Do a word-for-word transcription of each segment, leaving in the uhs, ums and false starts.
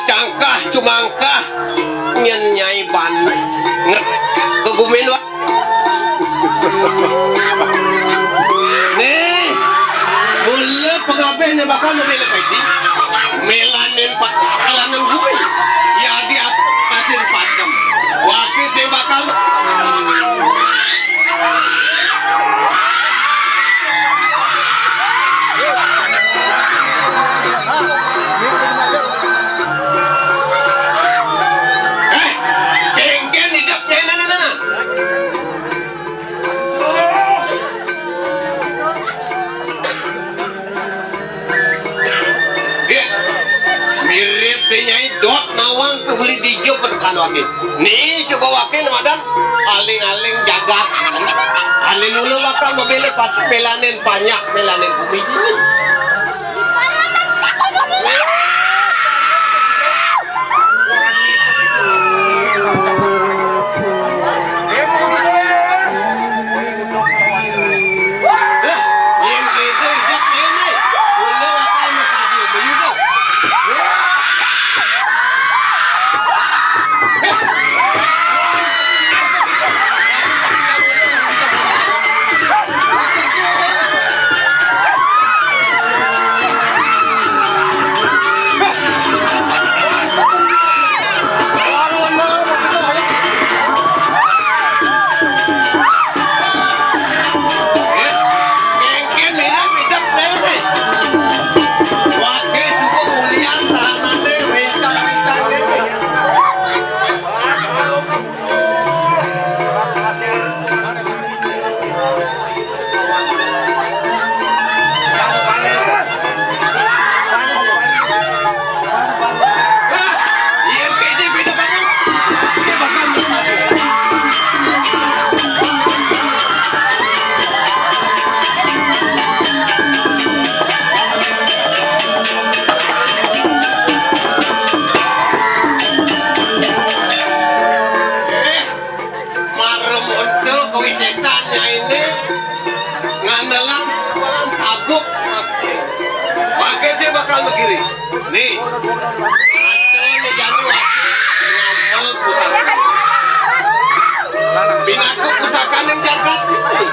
Cangkah cumangkah nyen Nyai Ban nget kegumin wa. Nih, mula pengabeh ne bakal mebele peti, melanin pat-, melanin gumi. Ya di atas pasir pakem. Wakil sing bakal. Eh, cengken idep, eh, nah, nah, nah, nah. Iya. Mirip deh, Nyai, dot nawang ke beli dija petekan wakil. Nih, coba wakil madan aling-aling jagat. Aling mula bakal mebele pati melanin panyak, melanin bumi ini. Marem onto kawisésan nyainé ngandelang sabuk. Pakai sih bakal begini. Nih. Ada nih jani waktu ngambil pusaka. Pinaku pusaka ning jagat ini.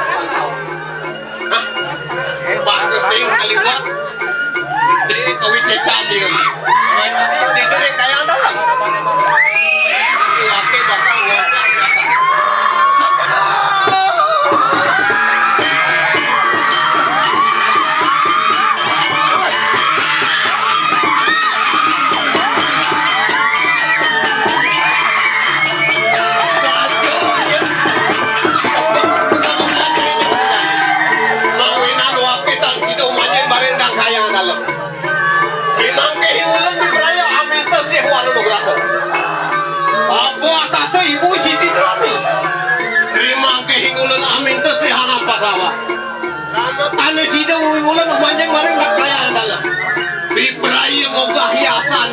Ah, bagus sing kaliwat. Dek, kawit setan dia. Tidur yang kayak dalam. Laki bakal ngocak. Mawinan wapitan sida manjing bareng kang kayang dalem. Pinangkih ulun di praya aminta sih wara nugraha. Apa atase ibu siti telami. Pinangkih ulun aminta sih hana pasawa. Tane sida ulun manjing bareng kang kayang dalem. Di praya ngogah hiasan.